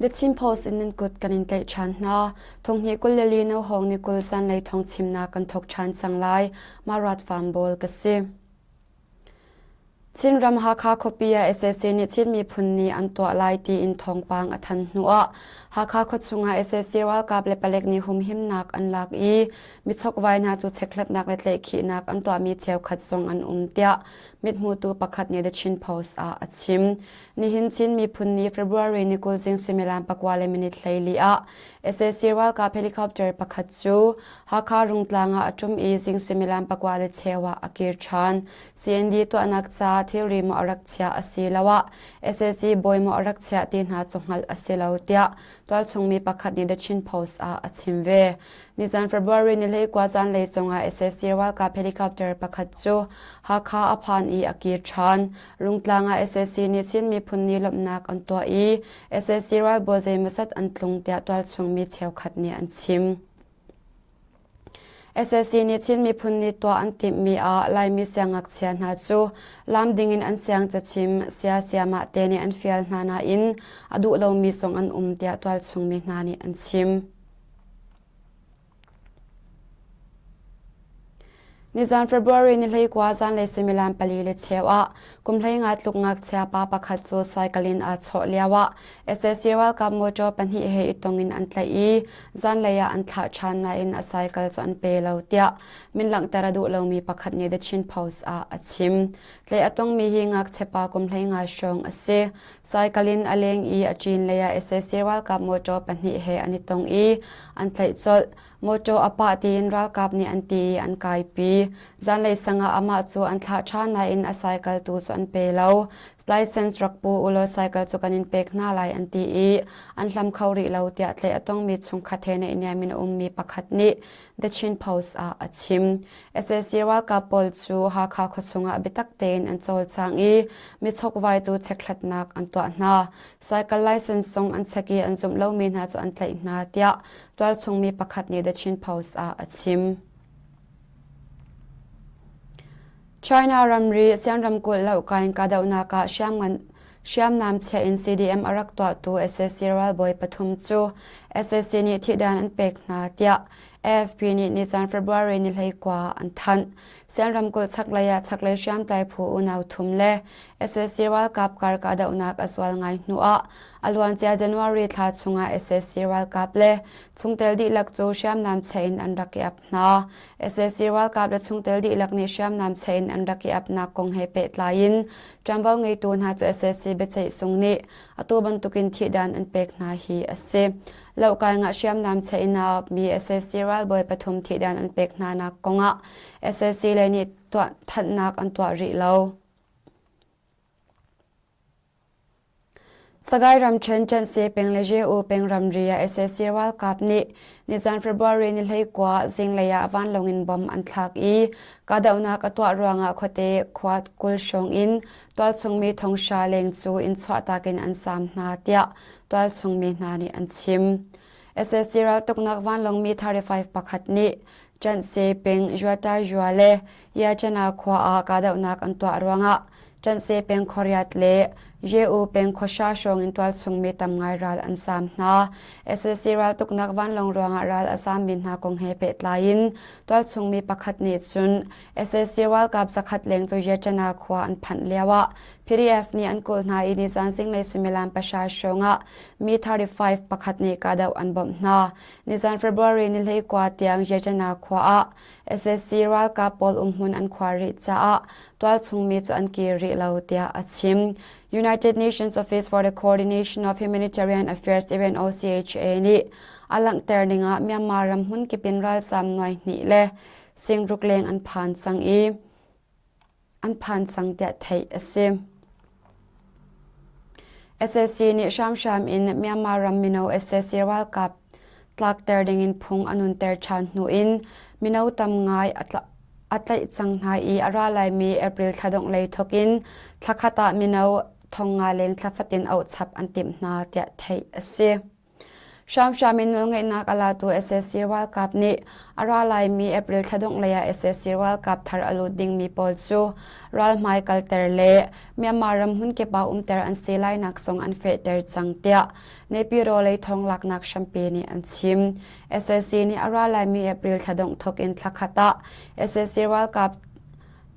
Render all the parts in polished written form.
The Chin Post in nan kut kan in tlaih ṭhan hna. Thonghnih 22 no hawng ni 20 zanlei thawng chimnak kan thawk ṭhan cang lai. Marat Farm Bawl ka si. Chinram Hakha khuapi ah sac nih Chin miphun ni an tuah lai tiin thawngpang a than hnuah Hakha khuachung ah sac ralkap le palek nih humhimnak an lak i michokvai hna cu chekhlatnak le tlaihkhihnak an tuahmi cheukhat zong an um tiah mithmutu pakhat nih The Chin Post ah a chim. Nihin Chin miphun ni February ni 20 zing suimilam pakua le minute 14 ah sac ralkap helicopter pakhat cu Hakha Rungtlang ah a ṭum i zing suimilam pakua le cheu ah a kir ṭhan. CND tuahnak ca thilri maw a rak chiah asiloah sac bawi maw a rak chiah ti hna cu hngalh a si lo tiah tualchung mi pakhat nih The Chin Post ah a chim ve. Nizan February ni 19 zanlei zongah sac ralkap helicopter pakhat cu Hakha a phan i a kir ṭhan. Rungtlang ah sac nih Chin miphun ni lawmhnak an tuah i sac ralbawi zeimawzat an tlung tiah tualchung mi cheukhat nih an chim. Sac nih Chin miphun nih tuah an timhmi ah Laimi siangngakchia hna cu laam dingin an siang cachim sia siamah te nih an fial hna nain a duh lomi zong an um tiah tualchung mi hna nih an chim. Nizan February ni 19 zanlei suimilam pali le cheu ah kum 15 tluk ngakchia pa pakhat cu cycle in aa chawh lioah sac ralkap motor pahnih he i tong in an tlaih i zanlei ah an thlah ṭhan nain a cycle cu an pe lo tiah min langhter a duh lomi pakhat nih The Chin Post ah a chim. Tlaih a tongmi hi ngakchia pa kum 15 hrawng a si. Cycle in a leng i a ṭin lei ah sac ralkap motor pahnih he an i tong i an tlaih colh. Mawṭaw a pah tiin ralkap nih an ti i an kaipi. Zanlei sang ah amah cu an thlah ṭhan nain a cycle tu cu an pe lo. License rak pu ulaw cycle cu kan in pek hna lai an ti i an hlam kho rih lo tiah tlaih a tongmi chungkhat he naihniam in a ummi pakhat nih The Chin Post ah a chim. Sac ralkap pawl cu Hakha khuachung ah biatak tein an cawlcang i michokvai cu chekhlatnak an tuah hna. Cycle license zong an check i an zumh lomi hna cu an tlaih hna tiah tualchung mi pakhat nih The Chin Post ah a chim. China ramri Sian ramkulh lohkain kahdohnak ah hriamnam chia in CDM a rak tuahtu sac ralbawi pathum cu sac nih thihdan an pek hna tiah AFP nih nizan February ni 19 an thanh. Sian ramkulh chaklei ah chaklei hriamtlai phu unau thum le sac ralkap kar kahdohnak a zual ngai hnuah a luancia January thla chungah sac ralkap le chungtel dihlak cu hriamnam cheh in an rak i ap hna. sac ralkap le chungtel dihlak nih hriamnam cheh in an rak i apnak kong he pehtlai in ṭuanvo ngeitu hna cu sac biaceih sung nih atu bantukin thihdan an pek hna hi a si. Lohkai ngah hriamnam cheh in aa apmi sac ralbawi pathum thihdan an pek hna nak kongah sac lei nih tuah thanhnak an tuah rih lo. Sagaing ramṭhen Ṭanhse peng le Ye-U peng ramri ah sac ralkap nih nizan February ni 19 zinglei ah vanlawng in bomb an thlak i kahdohnak a tuah ruangah khuate khua 20 hrawng in tualchung mi thonghra leng cu inn chuahtak in an zaam hna tiah tualchung mi hna nih an chim. Sac raltuknak vanlawng mi 35 pakhat nih Ṭanhse peng Yuatarjua le Yachana khua ah kahdohnak an tuah ruangah Ṭanhse peng khuariat le Ye-U peng khuahra hrawng in tualchung mi tam ngai ral an zaam hna. Sac raltuknak vanlawng ruangah ral a zaammi hna kong he pehtlai in tualchung mi pakhat nih cun sac ralkap zakhat leng cu Yachana khua an phanh lioah PDF nih an kawl hna i nizan zinglei suimilam pahra hrawng ah mi 35 pakhat nih kahdoh an bawmh hna. Nizan February ni 19 tiang Yachana khua ah Sac ralkap pawl umhmun an khuar rih caah tualchung mi cu an kir rih lo tiah a chim. United Nations Office for the Coordination of Humanitarian Affairs UNOCHA nih a langhter ning ah Myanmar ram hmun kip in ralzam nuai hnih le singruk leng an phan cang i an phan cang tiah theih a si. Sac nih hramhram in Myanmar ram mino sac ralkap tlakter dingin phung a nunter ṭhan hnu in mino tam ngai a tlaih cang hna i a ra laimi April thla dongh lei thawk in thla khat ah mino thong nga leng thla fatin auh chap an timh hna tiah theih a si. Hramhram in nawlngeihnak a latu sac ralkap nih a ra laimi April thla dongh lei ah sac ralkap thar a lut dingmi pawl cu ralhmai kalter le Myanmar ram hmunkip ah umter an si lainak zong an fehter cang tiah Naypyidaw lei thawnglaknak hrampi nih an chim. Sac nih a ra laimi April thla dongh thawk in thla khat ah sac ralkap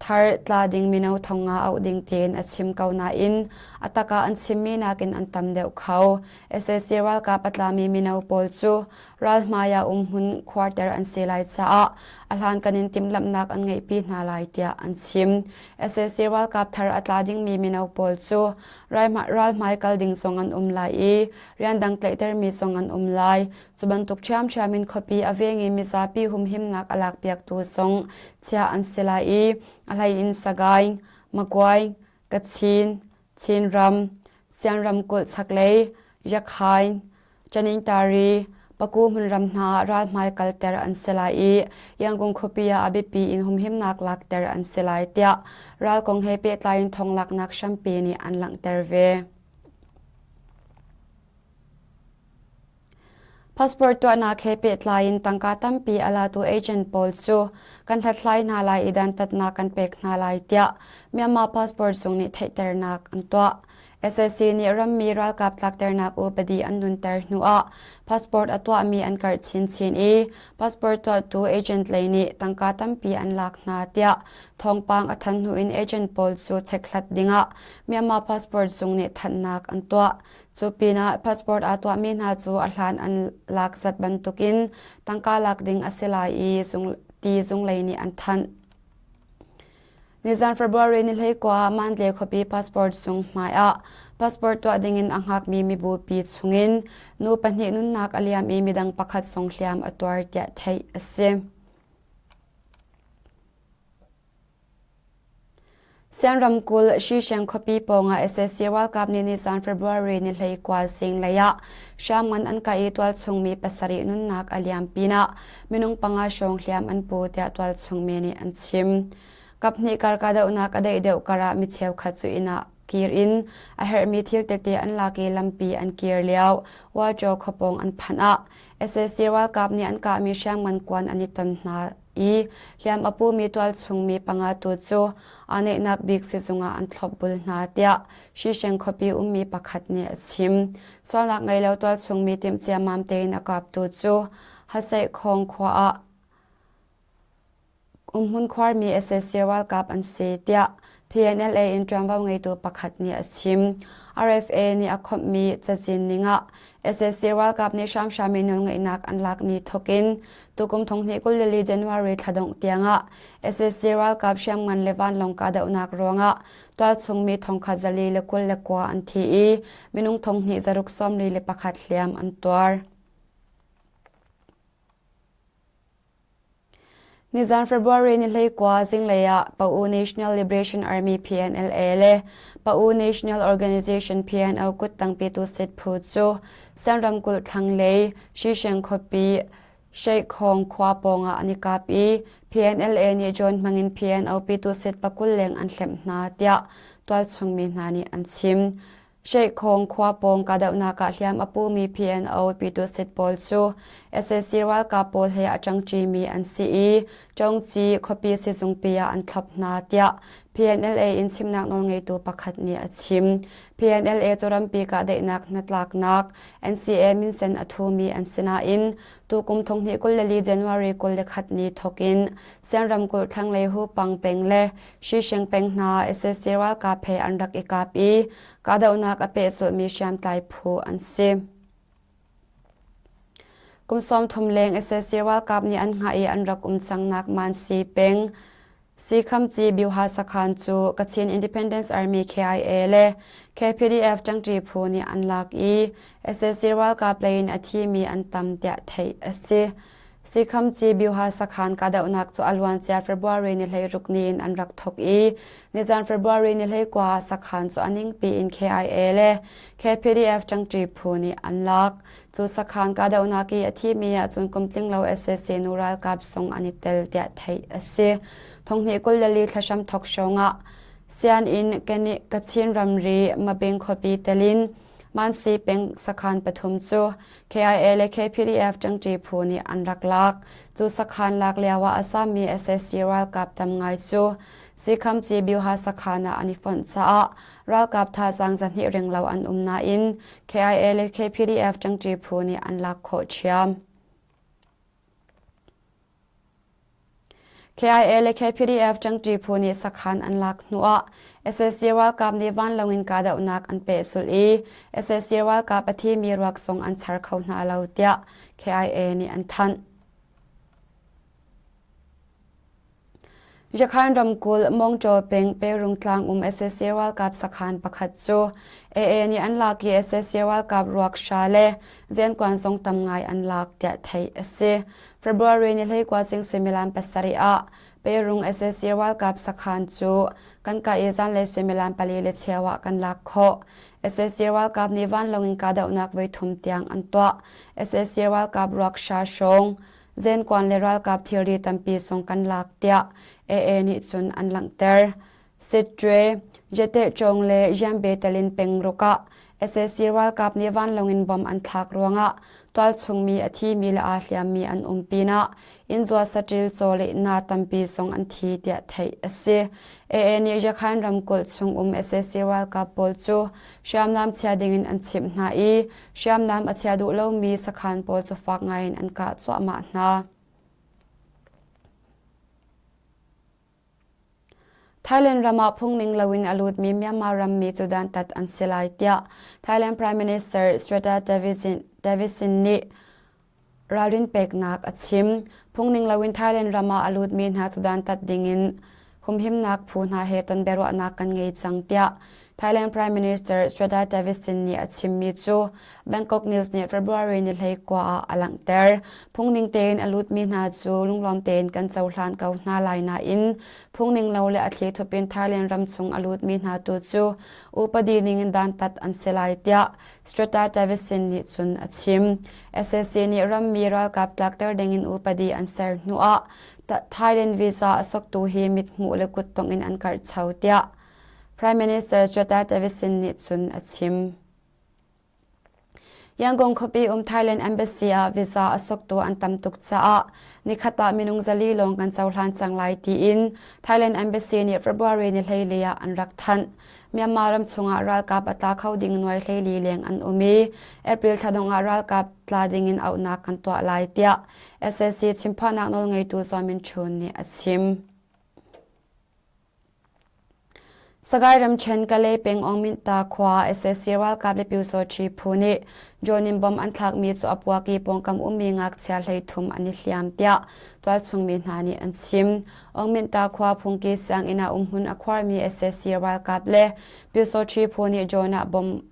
thar tla ding mino thong nga auh ding tiin a chim ko nain a tak ah an chimmi nakin an tam deuh kho. Sac ralkap a tlami mino pawl cu ralhmai ah umhmun khuarter an si lai caah a hlankan in timhlamhnak an ngeihpi hna lai tiah an chim. Sac ralkap thar a tla dingmi mino pawl cu ralhmai kal ding zong an um lai i rian dang tlaihtermi zong an um lai. Cu bantuk ṭhiamṭhiam in khuapi a veng i mizapi humhimnak a lakpiaktu zong chiah an si lai i a hleiin Sagaing, Magway, Kachin, Chinram, Sian ramkulh chaklei, Yakhain, Chaningtari, Paku hmunram hna ah ralhmai kalter an si lai i Yangon khuapi ah a biapi in humhimnak lakter an si lai tiah ral kong he pehtlai in thonglaknak hrampi nih an langhter ve. Passport tuahnak he pehtlai in tangka tampi a latu agent pawl cu kan hlathlai hna lai i dantatnak kan pek hna lai tiah Myanmar passport zung nih theihternak an tuah. SAC nih rammi ralkap tlakternak upadi an nunter hnuah passport a tuahmi an karh chinchin i passport tuahtu agent lei nih tangka tampi an lak hna tiah thawngpang a than hnu in agent pawl cu chekhlat dingah Myanmar passport zung nih thanhnak an tuah. Cu pinah passport aa tuahmi hna cu a hlan an lak zat bantukin tangka lak ding a si lai i zung, ti zunglei nih an thanh. Nizan February ni 19 ah Mandalay khuapi passport zung hmai ah passport tuah dingin a hngakmi mibupi chungin nu pahnih nunnak a liam i midang pakhat zong hliam a tuar tiah theih a si. Sian ramkulh Shisheng khuapi pawngah sac ralkap nih nizan February ni 19 zinglei ah hriamngan an kah i tualchung mi pasarih nunnak a liam pinah minung panga hrawng hliam an pu tiah tualchung mi nih an chim. Kaphnih kar kahdohnak a daih deuh karah mi cheukhat cu inn ah kir in a herhmi thil tete an lak i lampi an kir lio Wajaw khuapawng an phanh ah sac ralkap nih an kahmi hriamngan kuan an i ton hna i hliam a pumi tualchung mi panga tu cu aa neihnak bik sizung ah an thlopbul hna tiah Shisheng khuapi ummi pakhat nih a chim. Sualnak ngei lo tualchung mi timh ciammam tein a kaptu cu Haseihkhawng khua ah umhmun khuarmi sac ralkap an si tiah PNLA in ṭuanvo ngeitu pakhat nih a chim. RFA nih a khawmhmi cazin ning ah sac ralkap nih hramhram in nawlngeihnak an lak ni thawk in tukum 2024 January thla dongh tiangah sac ralkap hriamngan le vanlawng kahdohnak ruangah tualchung mi thongkhat 429 an thi i minung thonghnih zaruk 41 hliam an tuar. Nizan February ni 19 zinglei ah Pa-U National Liberation Army PNLA le Pa-U National Organization PNO kuttang pitu sit phu cu Shan ramkulh thlanglei Shisheng khuapi Sheikhong khua pawngah an i kap i PNLA nih drone hmangin PNO pitu sit pakul leng an hlemh hna tiah tualchung mi hna nih an chim. Sheikhong khua pawng kahdohnak ah hliam a pumi PNO Pyitusit pawl cu sac ralkap pawl he a ṭangṭimi an si i Ṭongci khuapi sizungpi ah an thlop hna tiah PNLA in chimnak nawlngeitu pakhat nih a chim. PNLA cu rampi kahdaihnak hnatlaknak NCA minsen a thumi an si nain tukum 2024 January 21 ni thawk in Sian ramkulh thlanglei Hupang peng le Shisheng peng hna sac ralkap he an rak i kap i kahdohnak a pehzulhmi hriamtlai phu an si. Kum 30 leng sac ralkap nih an hngah i an rak um cangnak Mansi peng Sikhamci Byuha sakhan cu Kachin Independence Army KIA le KPDF ṭangṭi phu nih an lak i sac ralkap lei in a thimi an tam tiah theih a si. Sikhamci Byuha sakhan kahdohnak cu a luancia February ni 16 ni in an rak thawk i nizan February ni 19 ah sakhan cu a ningpi in KIA le KPDF ṭangṭi phu nih an lak. Cu sakhan kahdohnak i a thimi ahcun kum tlinglo sac nu ralkap zong an i tel tiah theih a si. Thonghnih 24 thlahram thawk hrawng ah Sianginn Kachin ramri Mabing khuapi telin Mansi peng sakhan pathum cu KIA le KPDF ṭangṭi phu nih an rak lak. Cu sakhan lak lio ah a zammi sac ralkap tam ngai cu Sikhamci Byuha sakhan ah an i fonh caah ralkap thazaang 200 renglo an um nain KIA le KPDF ṭangṭi phu nih an lak khawh ṭhiam. KIA le KPDF ṭangṭi phu nih sakhan an lak hnuah sac ralkap nih vanlawng in kahdohnak an pehzulh i sac ralkap a thimi ruak zong an char kho hna lo tiah KIA nih an thanh. Yakhan ramkulh Mongṭaw peng Perung tlang um sac ralkap sakhan pakhat cu AA nih an lak i sac ralkap ruak hra le zenkuan zong tam ngai an lak tiah theih a si. February ni 19 zing suimilam 7 ah Perung sac ralkap sakhan cu kan kah i zanlei suimilam pali le cheu ah kan lak khawh. Sac ralkap nih vanlawng in kahdohnak voithum tiang an tuah. Sac ralkap ruak hra hrawng zenkuan le ralkap thilri tampi zong kan lak tiah AA nih cun an langhter. Sittwe, Yetehcawng le Yanbe telin pengruk ah sac ralkap nih vanlawng in bomb an thlak ruangah tualchung mi a thimi le aa hliammi an um pinah innzuat saṭil caw le na tampi zong an thi tiah theih a si. AA nih Yakhain ramkulh chung um sac ralkap pawl cu hriamnam chia dingin an chimh hna i hriamnam a chia duh lomi sakhan pawl cu fak ngaiin an kah cuahmah hna. Thailand ram ah phungning loin a lutmi Myanmar rammi cu dantat an si lai tiah Thailand Prime Minister Srettha Thavisin nih ralrin peknak a chim. Phungning loin Thailand ram ah a lutmi hna cu dantat dingin humhimnak phu hna he ton biaruahnak kan ngei cang tiah Thailand Prime Minister Srettha Thavisin nih a chimmi cu Bangkok News nih February ni 19 ah a langhter. Phungning tein a lutmi hna cu lunglawm tein kan cohlan ko hna lai nain phungning lo le a thlithup in Thailand ram chung a lutmi hna tu cu upadi ning in dantat an si lai tiah Srettha Thavisin nih cun a chim. Sac nih rammi ralkap tlakter dingin upadi an ser hnuah Thailand visa a soktu hi mithmuh le kuttongh in an karhcho tiah Prime Minister Srettha Thavisin nih cun a chim. Yangon khuapi um Thailand Embassy ah visa a soktu an tam tuk caah nikhat ah minung 400 lawng kan cohlan cang lai tiin Thailand Embassy nih February ni 14 ah an rak thanh. Myanmar ram chungah ralkap a tla kho ding nuai 14 leng an um i April thla dongh ah ralkap tla dingin auhnak kan tuah lai tiah sac chimphuahnak nawlngeitu Zaw Min Htun nih a chim. Sagaing ramṭhen Kalay peng Aungminta khua sac ralkap le Pyusawṭhi phu nih drone in bomb an thlakmi cu a puak i pawngkam ummi ngakchia 13 an i hliam tiah tualchung mi hna nih an chim. Aungminta khua phungki sianginn ah umhmun a khuarmi sac ralkap le Pyusawṭhi phu nih drone ah bomb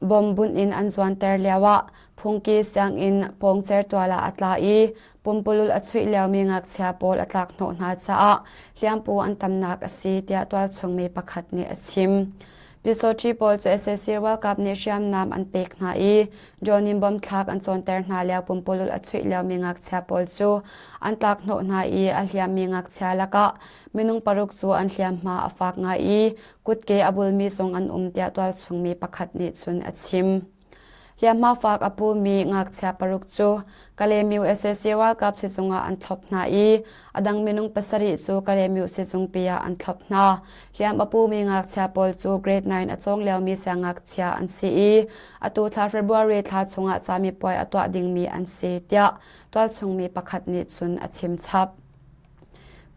Bomb bunh in an zuanter lioah phungki sianginn pawngcer tual ah a tla i pumpululh a chuih liomi ngakchia pawl a tlak hnawh hna caah hliampu an tamnak a si tiah tualchung mi pakhat nih a chim. Pyusawṭhi pawl cu sac ralkap nih hriamnam an pek hna i drone in bomb thlak an cawnter hna lio pumpululh a chuih liomi ngakchia pawl cu an tlak hnawh hna i a hliammi ngakchia lakah minung paruk cu an hliamhma a fak ngai i kutke a bulmi zong an um tiah tualchungmi pakhat nih cun a chim. Hliamhma fak a pumi ngakchia paruk cu Kalaymyo sac ralkap sizung ah an thlop hna i a dang minung pasarih cu Kalaymyo sizungpi ah an thlop hna. Hliam a pumi ngakchia pawl cu grade 9 a cawng liomi siangngakchia an si i atu thla February thla chungah camipuai a tuah dingmi an si tiah tualchungmi pakhat nih cun a chim chap.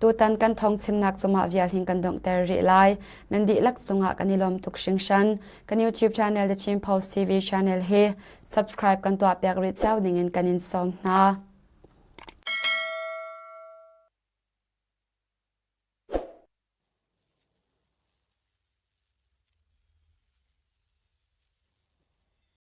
Tutan kan thawngchimnak cungah vial hin kan donghter rih lai. Nan dihlak cungah kan i lawm tuk hringhran. Kan YouTube channel The Chin Post TV channel hi subscribe kan tuahpiak rih cio dingin kan in sawm hna.